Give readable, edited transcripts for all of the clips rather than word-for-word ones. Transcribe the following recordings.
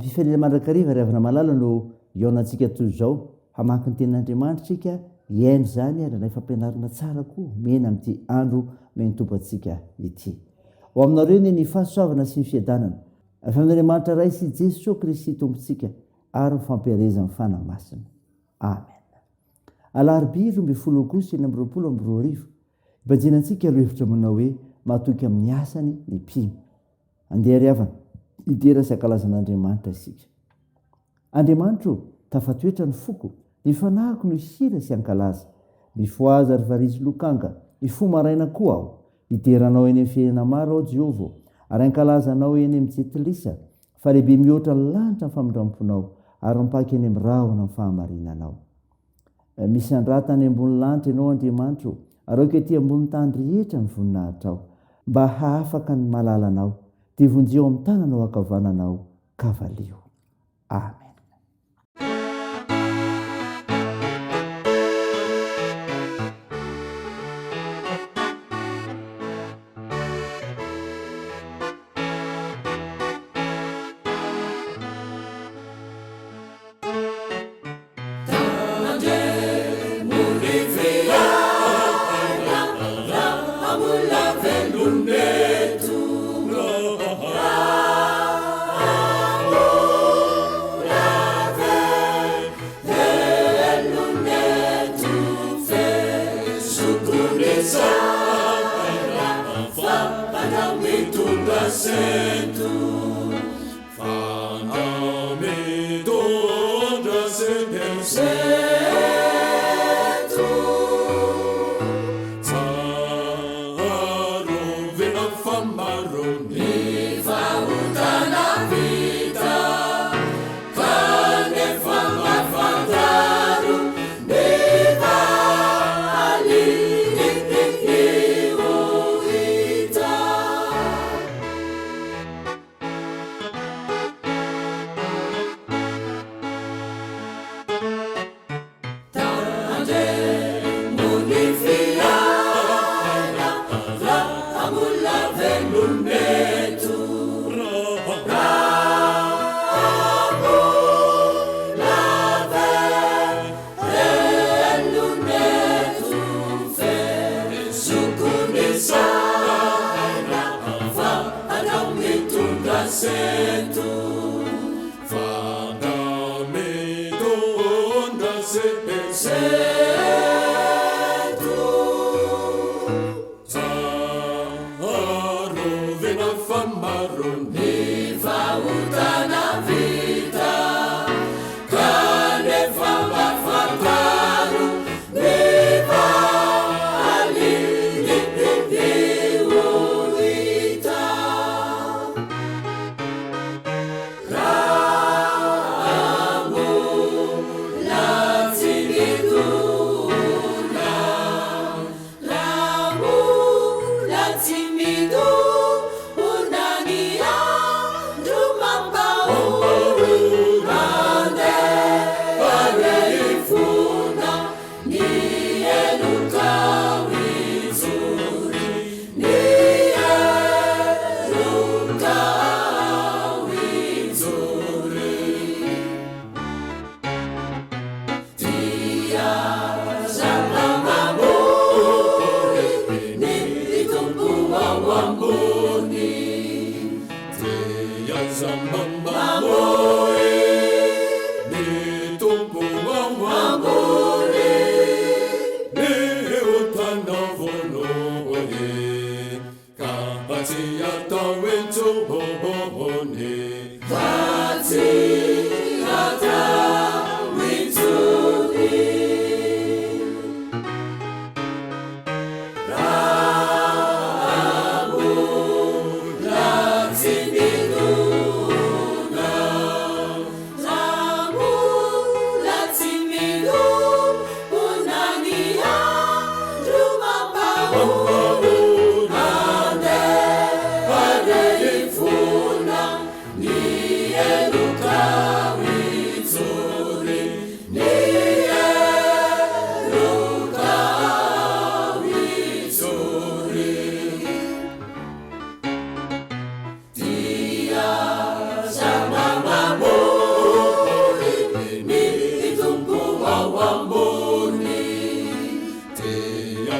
Am-pifaliana mandrakariva ry havana malala no hihaonantsika toy izao, hamaky ny tenin'Andriamanitra isika, hihaino izany ary handray fampianarana tsara koa omena amin'ity andro omen'ny Tompo antsika ity. Ho aminareo anie ny fahasoavana sy ny fiadanana avy amin'Andriamanitra Ray sy Jesoa Kristy Tompontsika ary ny fampielezan'ny Fanahy Masina. Amen. Alarobia 12 Aogositra 2026, Ibanjinantsika ireo hevitra manao hoe matoky amin'ny asany ny mpino. Andeha ry havana, hidera sy hankalaza an'Andriamanitra isika. Andriamanitro ô, tafatoetra ny foko, ny fanahiko no hihira sy hankalaza. Mifohaza ry varihy sy lokanga, hifoha maraina koa aho. Hidera Anao eny amin'ny firenena maro aho, Jehovah ô, ary hankalaza Anao eny amin'ny jentilisa. Fa lehibe mihoatra ny lanitra ny famindram-ponao, ary mipaka eny amin'ny rahona ny fahamarinanao. Misandrata any ambony lanitra Ianao, Andriamanitra ô, ary aoka ety ambony tany rehetra ny voninahitrao, mba hahafaka ny malalanao, dia vonjeo amin'ny tananao ankavananao ka valio. Amen.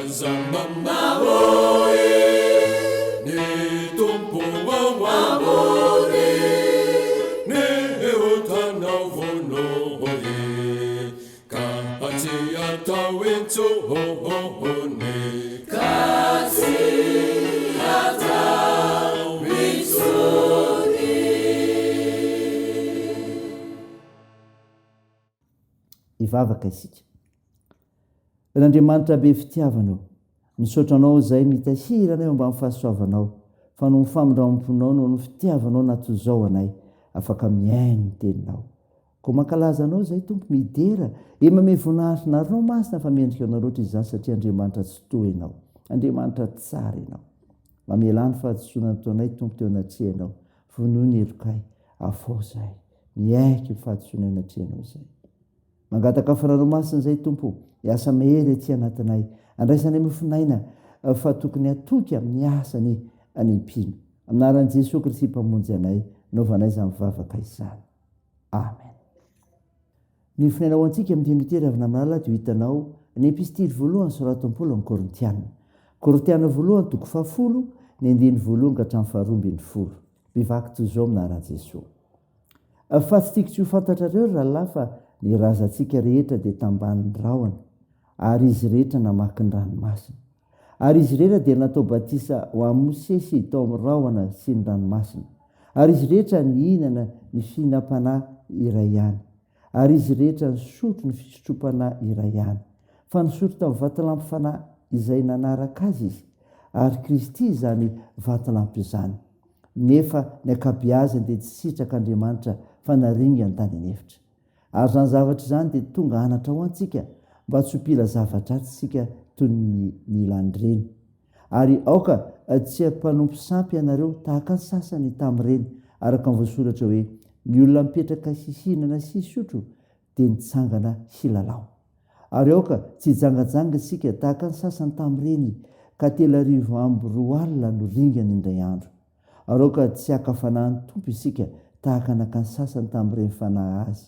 Aza mamahory ny Tompo ao ny otanao vonoy ka tsy atao intsony. Ka tsy atao intsony. Hivavaka isika. Ry Andriamanitra be fitiavana ô, misaotra Anao izay mitahiry anay eo ambany fahasoavanao, fa noho ny famindramponao, noho ny fitiavanao natozao anay, afaka mihaino ny Teninao. Koa mankalaza Anao izay Tompo, midera, e mamehy voninahitra Anareo Masina fa mendrika Anao loatra izany satria Andriamanitra Tsitoha Ianao, Andriamanitra tsara Ianao. Mamelà ny fahadisoana nataonay Tompo teo anatrehanao, vonoy ny helokay, avoa izahay, miaiky ny fahadisoana eo anatrehanao izay. Mangataka Fananao Masina izay Tompo o, hiasa mahery aty anatinay, andraisanay mofon'aina fa tokony hatoky amin'ny asany ny mpino. Amin'ny anaran'i Jesoa Kristy Mpamonjy anay, naovanay izany vavaka izany. Amen. Ny fonaina ho antsika amin'ity andro ity ry havana malala dia ho hitanao ny epistily voalohany soratan'i Paoly amin'ny Korintiana. Korintiana voalohany toko fahafolo, ny andininy voalohany ka hatramin'ny faharoa ambinifolo. Mivaky toy izao amin'ny anaran'i Jesoa. Fa tsy tiako tsy ho fantatrareo, ry rahalahy, fa ny razantsika rehetra dia tambanin'ny rahona, ary izy rehetra namaky ny ranomasina. Ary izy rehetra dia natao batisa ho an'i Mosesy tao amin'ny rahona sy ny ranomasina. Ary izy rehetra nihinana ny fihinam-panahy iray ihany. Ary izy rehetra nisotro ny fisotrom-panahy iray ihany. Fa nisotro tamin'ny vatolampy fanahy izay nanaraka azy izy, ary Kristy izany vatolampy izany. Nefa ny ankabeazany dia tsy sitrak'Andriamanitra fa naringany tany an'efitra. Ary izany zavatra izany dia tonga anatra ho antsika mba tsy ho mpila zava-dratsy isika toy ny nilan'ireny. Ary aoka tsy mpanompo sampy ianareo tahaka ny sasany tamin'ireny, araka ny voasoratra hoe, Ny olona mipetraka hihinana sy hisotro dia nitsangana hilalao. Ary aoka tsy hijangajanga isika tahaka ny sasany tamin'ireny, ka 2003 no ringany indray andro. Ary aoka tsy haka fanahy ny Tompo isika tahaka nakan'ny sasany tamin'ireny fanahy azy,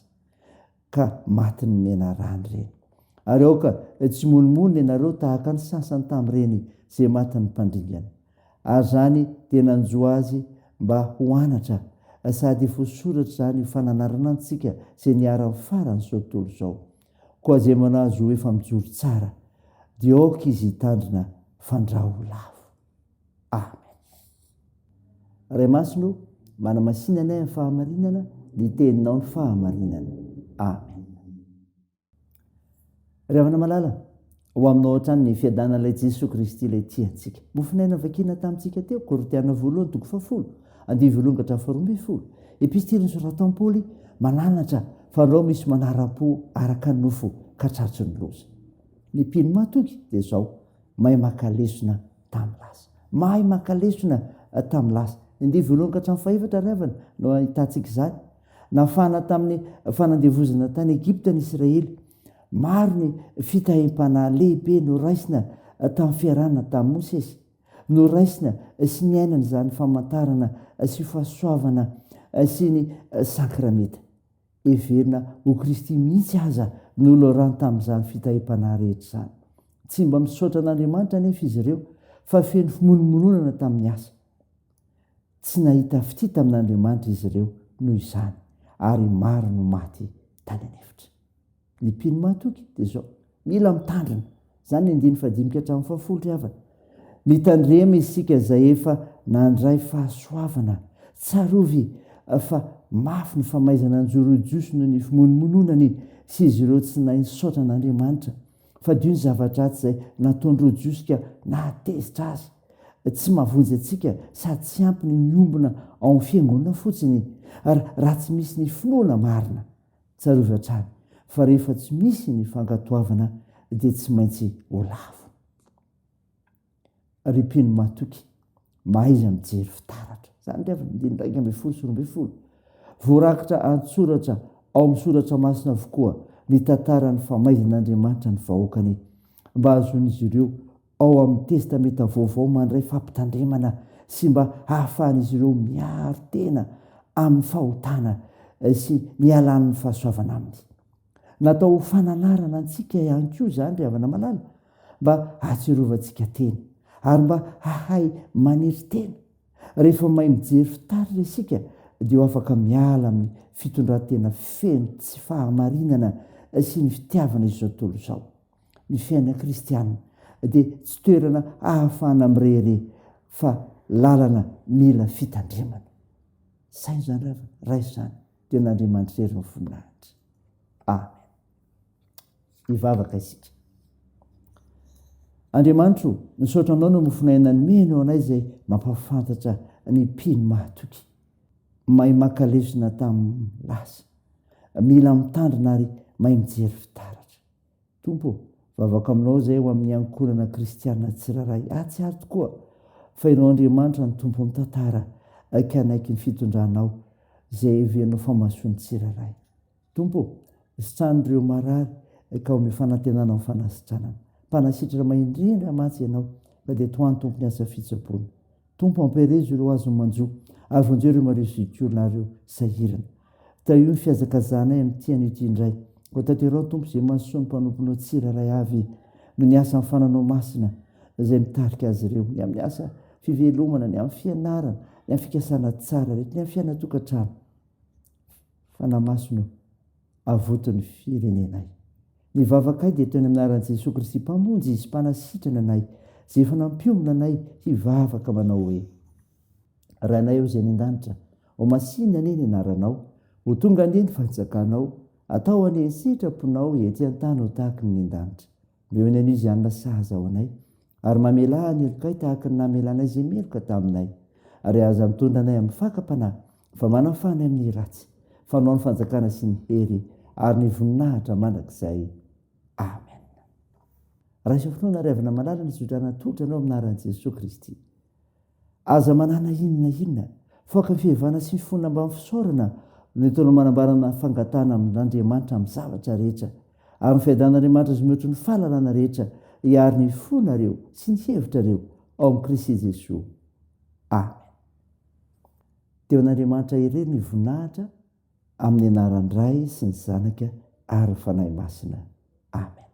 ka matin'ny menarana ireny. Ary aoka tsy himonomonona ianareo tahaka ny sasany tamin'ireny izay matin'ny mpandringana. Ary izany dia nanjo azy mba ho anatra, sady voasoratra izany ho fananarana antsika izay niharan'ny faran'izao tontolo izao. Koa izay manao azy ho efa mijoro tsara, dia aoka izy hitandrina fandrao ho lavo. Amen. Ray Masina o, manamasina anay amin'ny fahamarinana, ny teninao ny fahamarinana. Amen. Ry havana malala, ho aminao hatrany ny fiadanan'ilay Jesoa Kristy ilay tia antsika. Mofonaina vakina tamintsika teo, Korintiana voalohany toko fahafolo, andivo voalohany ka hatramin'ny faharoa ambinifolo. Epistily nosoratan'i Paoly mananatra fa andrao misy manara-po araka ny nofo ka tratry ny loza. Ny mpino mahatoky dia izao, mahay maka lesona tamin'ny lasa. Mahay maka lesona tamin'ny lasa. Ny andivo voalohany ka hatramin'ny fahefatra ry havana no ahitantsika izany. Nafahana tamin'ny fanandevozana tany Egypta ny Isiraely. Maro ny fitahiam-panahy lehibe noraisina tamin'ny fiarahana tamin'i Mosesy. Noraisina sy niainana izany famantarana sy fahasoavana sy ny sakramenta. Heverina ho Kristy mihitsy aza no loharano tamin'izany fitahiam-panahy rehetra izany. Tsy mba misaotra an'Andriamanitra anefa izy ireo fa feno fimonomononana tamin'ny asa. Tsy nahita fitia tamin'Andriamanitra izy ireo noho izany, ary maro no maty tany an'efitra. Ny mpino mahatoky dia izao, mila mitandrina. Izany ny andininy fahadimy ka hatramin'ny fahafolo ry havana. Mitandrema isika izay efa nandray fahasoavana. Tsarovy fa mafy ny famaizana an'i Jiosy noho ny fimonomononany sy izy ireo tsy nahay nisaotra an'Andriamanitra. Fadio ny zava-dratsy izay nataon'ireo Jiosy ka nahatezitra azy. Tsy mahavonjy antsika sady tsy ampy ny miombona ao amin'ny fiangonana fotsiny raha tsy misy ny finoana marina. Tsarovy hatrany fa rehefa tsy misy ny fankatoavana dia tsy maintsy ho lavo. Ry mpino matoky, mahaiza mijery fitaratra. Izany ry havana, andininy 11 sy 12. Voarakitra an-tsoratra ao amin'ny soratra masina avokoa ny tantaran'ny famaizan'Andriamanitra ny vahoakany mba hahazoan'izy ireo ao amin'ny Testamenta Vaovao mandray fampitandremana sy mba hahafahan'izy ireo miaro tena amin'ny fahotana sy ny hialan'ny fahasoavana aminy. Natao ho fananarana antsika ihany koa izany ry havana malala. mba hahatsiarovantsika tena, ary mba hahay manery tena. Rehefa mahay mijery fitaratra isika dia ho afaka miala amin'ny fitondran-tena feno tsy fahamarinana sy ny fitiavana izao tontolo izao. Ny fiainana kristiana dia tsy toerana ahafahana mirehareha fa lalana mila fitandremana. Saino izany ry havana, raiso izany, dia an'Andriamanitra irery ny voninahitra. Amen. Hivavaka isika. Andriamanitro, misaotra Anao ny mofon'aina nomenao anay izay mampahafantatra ny mpino mahatoky. Mahay maka lesona tamin'ny lasa. Mila mitandrina ary mahay mijery fitaratra. Tompo ô, vavaka aminao izay ho amin'ny ankohonana kristiana tsirairay. Ahatsiaro tokoa fa Ianao Andriamanitra no Tompon'ny tantara ka hanaiky ny fitondranao izay heverinao fa mahasoa ny tsirairay. Tompo ô, sitrano ireo marary ka omeo fanantenana amin'ny fanasitranana. Mpanasitrana mahay indrindra mantsy Ianao ka dia tohano Tompo ny asa fitsaboana. Tompo ampiherezo ireo azon'ny manjo ary vonjeo ireo marivo sy zokiolona ary ireo sahirana. Tahio ny fihazakazahanay amin'ity anio ity indray. Koa tanteraho Tompo izay mahasoa ny mpanomponao tsirairay avy noho ny asan'ny fananao masina izay mitarika azy ireo, ny amin'ny asa fivelomana, ny amin'ny fianarana, ny amin'ny fikasana tsara rehetra, ny amin'ny fiainan-tokantrano. Fanahy Masina ô, avoto ny firenenay. Ny vavakay dia toy ny amin'ny anaran'i Jesoa Kristy Mpamonjy sy Mpanasitrana anay, izay efa nampiombona anay hivavaka manao hoe, Rainay ô izay any an-danitra, ho masina anie ny anaranao, ho tonga anie ny fanjakanao, atao anie ny sitraponao ety an-tany ho tahaky ny any an-danitra. Omeo ny anio izay hanina sahaza ho anay, ary mamelà ny helokay tahaka ny namelanay izay meloka taminay. Ary aza mitondra anay amin'ny fakam-panahy, fa manafaha anay amin'ny ratsy, fa Anao ny fanjakana sy ny hery ary ny voninahitra mandrakizay. Amen. Raiso finoana ry havana malala ny zodrana atolotra anao amin'ny anaran'i Jesoa Kristy. Aza manana inona inona, faoka ny fihevana sy fifona mba amin'ny fisaorana no entinao manambarana fangatahana amin'Andriamanitra amin'ny zavatra rehetra. Ary ny fiadanan'Andriamanitra izay mihoatry ny fahalalana rehetra hiaro ny fonareo sy ny hevitrareo ao amin'i Kristy Jesoa. Amen. Teo an'Andriamanitra irery ny voninahitra amin'ny anaran'ny Ray sy ny Zanaka ary ny Fanahy Masina. Amen.